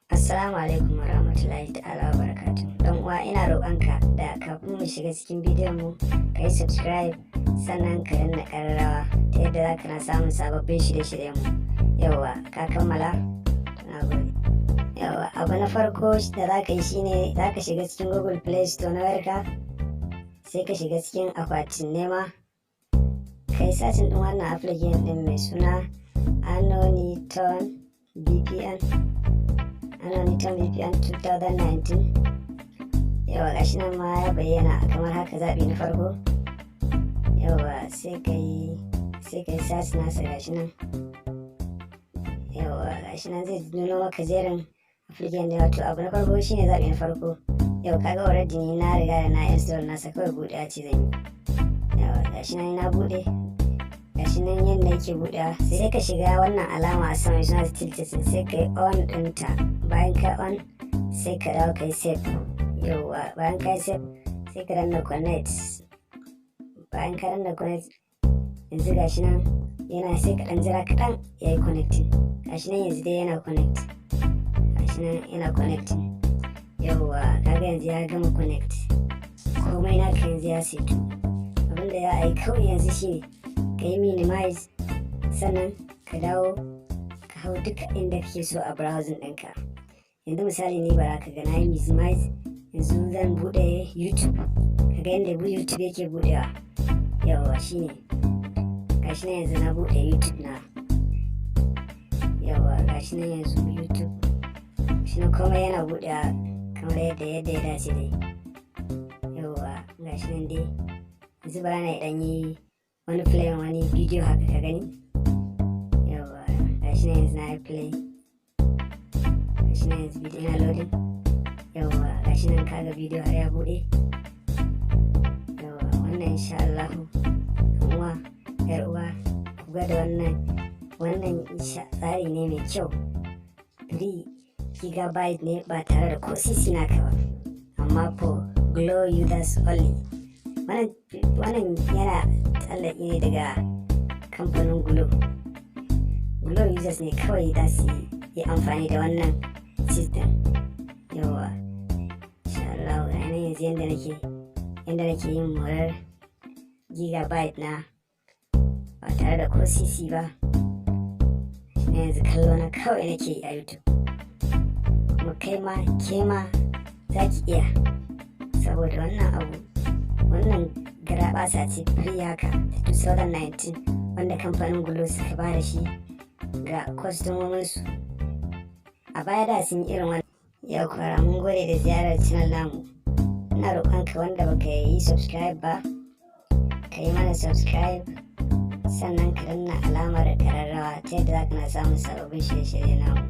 Assalamu alaikum warahmatullahi ta'ala wa barakatuh. Dan uwa, ina roƙonka da kafin mu shiga cikin bidiyon mu ka yi subscribe, sannan ka danna ƙararrawa ta yadda za ka na samun sababbin shirye-shiryen mu. Yauwa, ka kammala? Na gode. Yauwa, abu na farko da za ka yi shine za ka shiga cikin Google Play Store na wayarka, sai ka shiga cikin akwatin nema, ka yi searching ɗin wannan application ɗin mai suna Anonytun VPN. Anonytun VPN 2019. Yauwa, gashi nan ma ya bayyana kamar haka, zaɓi na farko. Yauwa, sai ka yi search nasa, gashi nan. Yauwa, gashi nan zai nuno maka jerin application da wato abu na farko shine zaɓi na farko. Yau kaga already ni na riga da na install nasa, kawai buɗe ce zan yi. Yauwa, gashi nan na buɗe. Gashi nan yadda yake buɗewa, sai ka shiga wannan alama a sama suna tilted, sai ka yi on ɗinta. Bayan ka on, sai ka dawo ka yi save. Yauwa, bayan ka yi save, sai ka danna connect. Bayan ka danna connect, yanzu gashi nan yana, sai ka ɗan jira kaɗan ya yi connecting. Gashi nan yanzu dai yana connect. Gashi nan yana connecting. Yauwa, kaga yanzu ya gama connect, komai naka yanzu ya setu. Abinda ya yi kawai yanzu shine ka yi minimize, sannan ka dawo ka hau duka inda kake so a browsing ɗinka. Yanzu misali ne, bara ka ga na yi minimize, yanzu zan buɗe YouTube, ka ga yadda YouTube yake buɗewa. Yauwa, shine gashi nan yanzu na buɗe YouTube na. Yauwa, gashi nan yanzu YouTube shi nan komai yana buɗewa kamar yadda ya dace dai. Yauwa, gashi nan dai. Yanzu bara na ɗan yi wani play, wani bidiyo haka ka gani. Yauwa, gashi nan yanzu na yi play. Gashi nan yanzu bidiyo yana loading. Yauwa, gashi nan kaga bidiyo har ya bude. Yauwa, wannan insha Allah, uwa, yar uwa, ku ga da wannan tsari ne mai kyau. 3 gigabyte ne ba tare da ko sisi naka ba, amma for Glo users only. Wannan yana tallaki ne daga kamfanin Glo. Glo users ne kawai za su yi amfani da wannan system. Yauwa, insha Allah, ga yanzu yadda nake yin morar gigabyte na ba tare da ko sisi ba. Na yanzu kallo na kawai nake yi a YouTube, kuma kai ma, ke ma za ki iya, saboda wannan abu, wannan garabasa ce free haka ta 2019 wanda kamfanin Glo suka ba da shi ga kwastomominsu. A baya da sun yi irin wannan. Yau kwara mun gode da ziyarar channel namu. Ina roƙonka, wanda baka yi subscribe ba, ka yi mana subscribe, sannan ka danna alamar ƙararrawa ta yadda za ka na samun sababbin shirye-shirye namu.